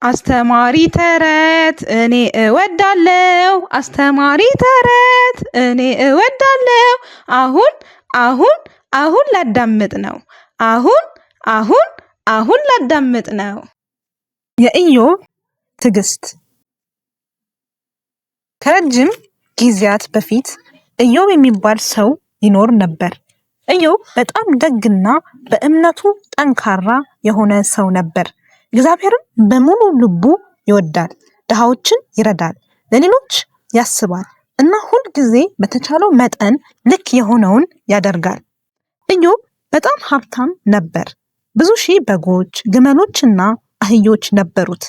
አስተማሪ ተረት እኔ እወዳለሁ፣ አስተማሪ ተረት እኔ እወዳለሁ። አሁን አሁን አሁን ላዳምጥ ነው። አሁን አሁን አሁን ላዳምጥ ነው። የኢዮብ ትዕግስት። ከረጅም ጊዜያት በፊት ኢዮብ የሚባል ሰው ይኖር ነበር። ኢዮብ በጣም ደግና በእምነቱ ጠንካራ የሆነ ሰው ነበር። እግዚአብሔርን በሙሉ ልቡ ይወዳል፣ ድሃዎችን ይረዳል፣ ለሌሎች ያስባል እና ሁል ጊዜ በተቻለው መጠን ልክ የሆነውን ያደርጋል። ኢዮብ በጣም ሀብታም ነበር። ብዙ ሺህ በጎች፣ ግመሎችና አህዮች ነበሩት።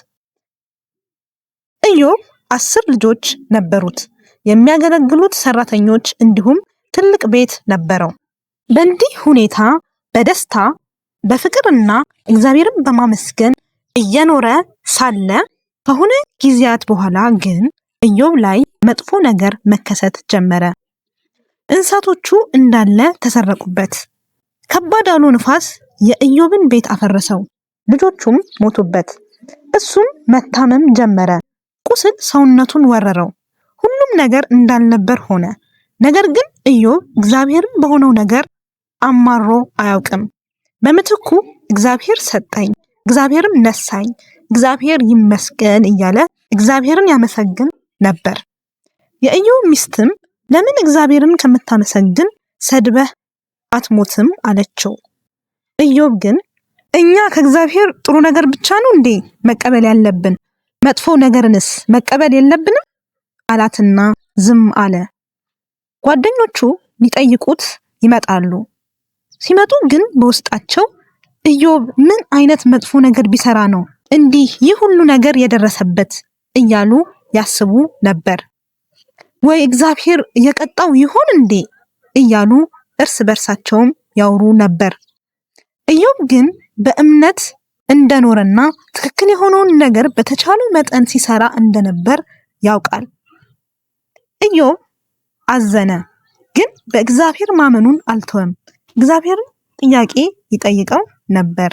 ኢዮብ 10 ልጆች ነበሩት። የሚያገለግሉት ሰራተኞች እንዲሁም ትልቅ ቤት ነበረው። በእንዲህ ሁኔታ በደስታ፣ በፍቅርና እግዚአብሔርን በማመስገን እየኖረ ሳለ ከሆነ ጊዜያት በኋላ ግን ኢዮብ ላይ መጥፎ ነገር መከሰት ጀመረ። እንስሳቶቹ እንዳለ ተሰረቁበት። ከባድ አውሎ ንፋስ የኢዮብን ቤት አፈረሰው፣ ልጆቹም ሞቱበት። እሱም መታመም ጀመረ። ቁስል ሰውነቱን ወረረው። ሁሉም ነገር እንዳልነበር ሆነ። ነገር ግን ኢዮብ እግዚአብሔርን በሆነው ነገር አማሮ አያውቅም። በምትኩ እግዚአብሔር ሰጠኝ፣ እግዚአብሔርም ነሳኝ፣ እግዚአብሔር ይመስገን እያለ እግዚአብሔርን ያመሰግን ነበር። የኢዮብ ሚስትም ለምን እግዚአብሔርን ከምታመሰግን ሰድበህ አትሞትም አለችው። ኢዮብ ግን እኛ ከእግዚአብሔር ጥሩ ነገር ብቻ ነው እንዴ መቀበል ያለብን? መጥፎ ነገርንስ መቀበል የለብንም? አላትና ዝም አለ። ጓደኞቹ ሊጠይቁት ይመጣሉ። ሲመጡ ግን በውስጣቸው ኢዮብ ምን አይነት መጥፎ ነገር ቢሰራ ነው እንዲህ ይህ ሁሉ ነገር የደረሰበት እያሉ ያስቡ ነበር። ወይ እግዚአብሔር የቀጣው ይሆን እንዴ እያሉ እርስ በርሳቸውም ያወሩ ነበር። ኢዮብ ግን በእምነት እንደኖረና ትክክል የሆነውን ነገር በተቻለው መጠን ሲሰራ እንደነበር ያውቃል። ኢዮብ አዘነ፣ ግን በእግዚአብሔር ማመኑን አልተወም። እግዚአብሔርን ጥያቄ ይጠይቀው ነበር።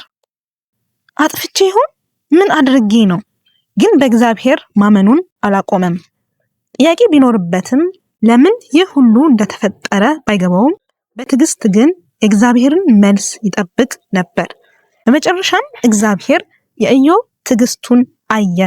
አጥፍቼ ይሆን? ምን አድርጌ ነው? ግን በእግዚአብሔር ማመኑን አላቆመም። ጥያቄ ቢኖርበትም ለምን ይህ ሁሉ እንደተፈጠረ ባይገባውም በትዕግስት ግን የእግዚአብሔርን መልስ ይጠብቅ ነበር። በመጨረሻም እግዚአብሔር የኢዮብ ትዕግስቱን አየ፣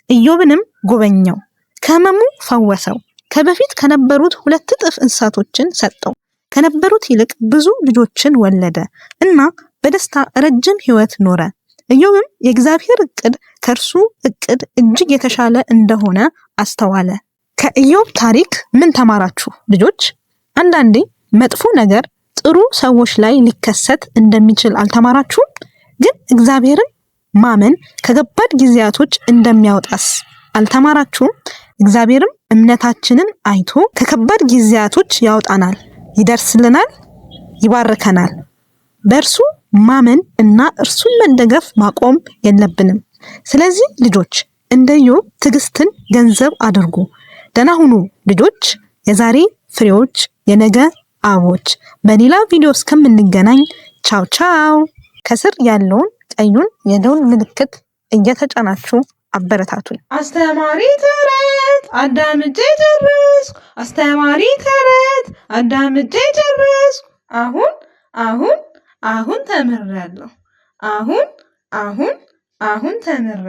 ኢዮብንም ጎበኘው፣ ከሕመሙ ፈወሰው። ከበፊት ከነበሩት 2 እጥፍ እንስሳቶችን ሰጠው። ከነበሩት ይልቅ ብዙ ልጆችን ወለደ እና በደስታ ረጅም ሕይወት ኖረ። ኢዮብም የእግዚአብሔር እቅድ ከእርሱ እቅድ እጅግ የተሻለ እንደሆነ አስተዋለ። ከኢዮብ ታሪክ ምን ተማራችሁ ልጆች? አንዳንዴ መጥፎ ነገር ጥሩ ሰዎች ላይ ሊከሰት እንደሚችል አልተማራችሁም? ግን እግዚአብሔርን ማመን ከከባድ ጊዜያቶች እንደሚያወጣስ አልተማራችሁም? እግዚአብሔርም እምነታችንን አይቶ ከከባድ ጊዜያቶች ያወጣናል፣ ይደርስልናል፣ ይባርከናል። በእርሱ ማመን እና እርሱን መደገፍ ማቆም የለብንም። ስለዚህ ልጆች እንደ ኢዮብ ትዕግስትን ገንዘብ አድርጉ። ደህና ሁኑ ልጆች። የዛሬ ፍሬዎች የነገ አበቦች። በሌላ ቪዲዮ እስከምንገናኝ ቻው ቻው። ከስር ያለውን ቀዩን የደውል ምልክት እየተጫናችሁ አበረታቱኝ። አስተማሪ ተረት አዳምጬ ጨረስኩ። አስተማሪ ተረት አዳምጬ ጨረስኩ። አሁን አሁን አሁን ተምሬያለሁ። አሁን አሁን አሁን ተምሬያለሁ።